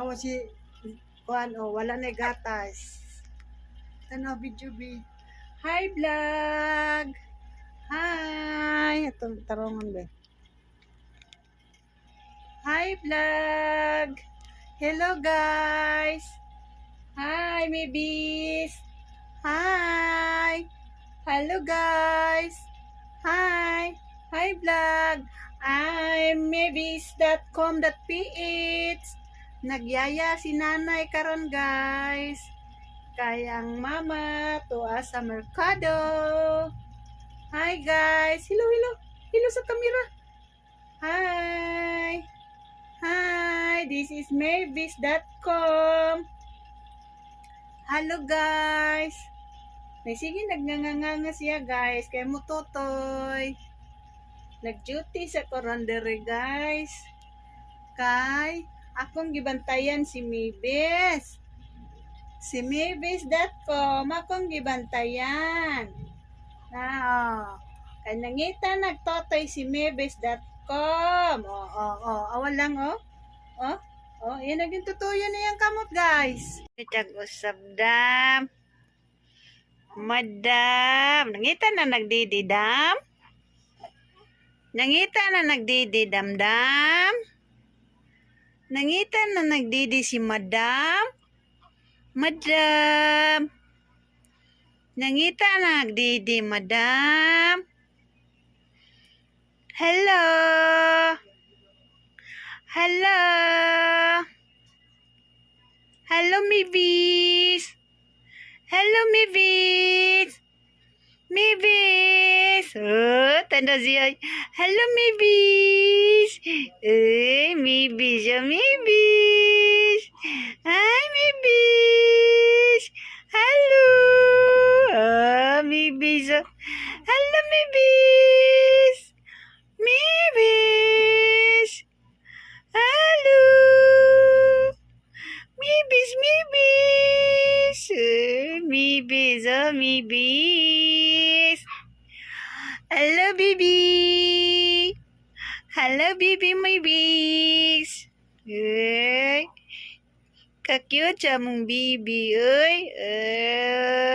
Tanawa si kuan oh, wala na gatas. Tanaw video bi. Hi, vlog. Hi. Itong tarongon be. Hi, vlog. Hello, guys. Hi, babies. Hi. Hello, guys. Hi. Hi, vlog. I'm mavis.com.ph. Nagyaya si nanay karon, guys. Kay ang mama tuwa sa merkado. Hi, guys. Hello, hello. Hello sa camera. Hi. Hi, this is mavis.com. Hello, guys. May sige nagnganganga siya, guys, kay mutotoy. Nag-duty sa karon dere, guys. Kay akong gibantayan si Mavis. Si mavis.com akong gibantayan. Na, oh. Kay nangita nagtotoy si mavis.com. Oh. Awal lang, oh. Oh, yan naging tutuyo na yung kamot, guys. Itag usab dam. Madam, nangita na nagdididam? Nangita na nagdididam-dam? Nangita na nagdidi si Madam? Madam. Nangita na nagdidi, Madam. Hello. Hello. Hello, Mavis. Hello, Mavis. Mavis. Oh, tanda siya. Hello, Mavis. Eh, Mavis, oh, Mavis. Hi, Mavis. Hello. Oh, Mavis. Oh. Hello, Mavis. Mavis. Hello. Mavis, Mavis. Eh, Mavis, oh, Mavis. Hello, baby. Hello, baby, Mavis. Ay, ka-cute siya mong baby. Uy, ay.